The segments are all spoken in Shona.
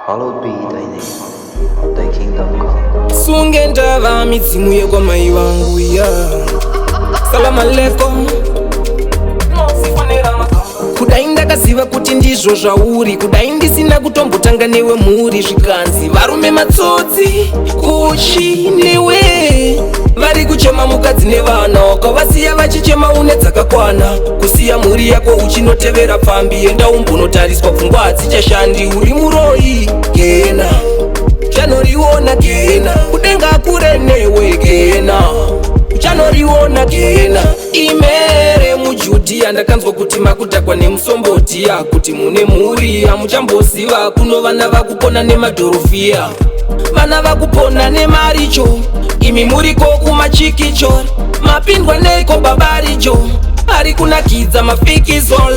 Hallowed be thy name, thy kingdom come. Sunge ndava midzimu yekwamai vangu ya Salam aleikum. Kudai ndakaziva kuti ndizvo zvauri, kudai ndisina kutombotanga newe mhuri. Zvikanzi varume matsotsi kuchi newe vari kuchema mukadzi nevana, wakavasiya vachichema une dzakakwana. Kusiya mhuri yako uchinotevera pfambi, enda umbonotariswa pfungwa hadzichashandi. Uri muroyi gena, uchanoriona gena, kudenga kure newe gena, uchanoriona gena. Imere muJudhiya, ndakanzwa kuti makudhakwa nemusombodhiya, kuti mune mhuri hamuchamboziva. Kuno vana vakupona nemadhorofiya, vana vakupona nemaricho, imi muriko kumachikicho. Mapindwa neiko babaricho ari kunakidza mafikizol?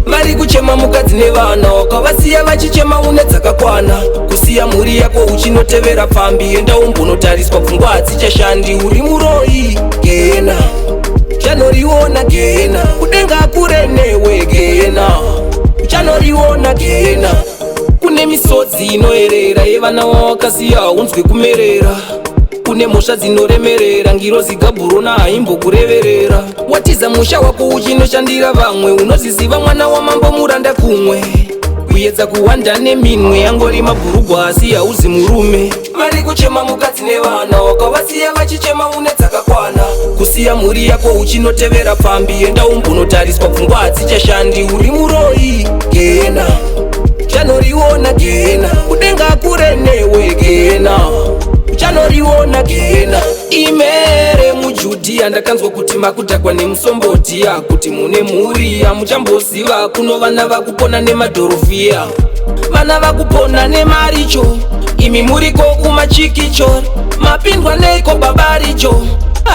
Vari kuchema mukadzi nevana, wakavasiya vachichema une dzakakwana. Kusiya mhuri yako uchinotevera pfambi, enda umbonotariswa pfungwa hadzichashandi. Uri muroyi gena, uchanoriona gena, kudenga kure newe gena, uchanoriona gena. Kune misodzi inoerera yevana wawakasiya, unzwe kumerera. Kune mhosva dzinoremerera, ngirozi Gabhurona haimbokureverera. Watiza musha wako uchinoshandira vamwe, unoziziva mwana wamambo muranda kumwe. Kuyedza kuwanda neminwe yangori mabhurugwa, asi hauzi murume. Vari kuchema mukadzi nevana, wakavasiya vachichema une dzakakwana. Kusiya mhuri yako uchinotevera pfambi, enda umbonotariswa pfungwa hadzichashandi. Uri muroyi gena, uchanoriona gena, kudenga kure newe gena, uchanoriona gena. Imere muJudhiya, ndakanzwa kuti makudhakwa nemusombodhiya, kuti mune mhuri hamuchamboziva. Kuno vana vakupona nemadhorofiya, vana vakupona nemaricho, imi muriko kumachikicho. Mapindwa neiko babaricho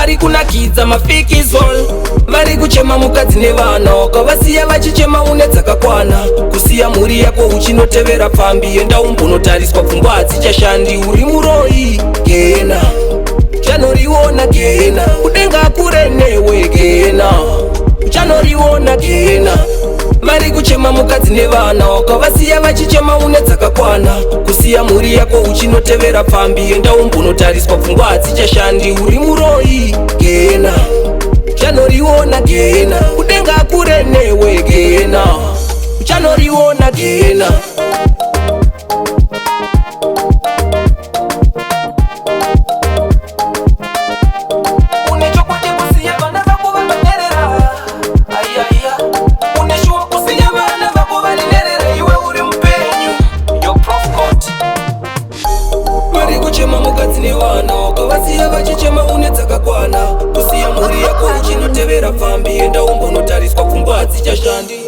ari kunakidza mafikizol? Vari kuchema mukadzi nevana, wakavasiya vachichema une dzakakwana. Kusiya mhuri yako uchinotevera pfambi, enda umbonotariswa pfungwa hadzichashandi. Uri muroyi gena, uchanoriona gena, kudenga kure newe gena, uchanoriona gena. Vari kuchema mukadzi nevana, wakavasiya vachichema une dzakakwana. Kusiya mhuri yako uchinotevera pfambi, enda umbonotariswa pfungwa hadzichashandi. Uri muroyi gena, uchanoriona gena, kudenga kure newe gena, uchanoriona gena. Une chokwadi kusiya vana vako vakanerera? Aiaiya, une shuwa kusiya vana vako vari nherera iwe uri mupenyu? Yo Prof God. Vari kuchema mukadzi nevana, wakavasiya vachichema une dzakakwana. Kusiya mhuri yako uchinotevera pfambi, enda umbonotariswa pfungwa hadzichashandi.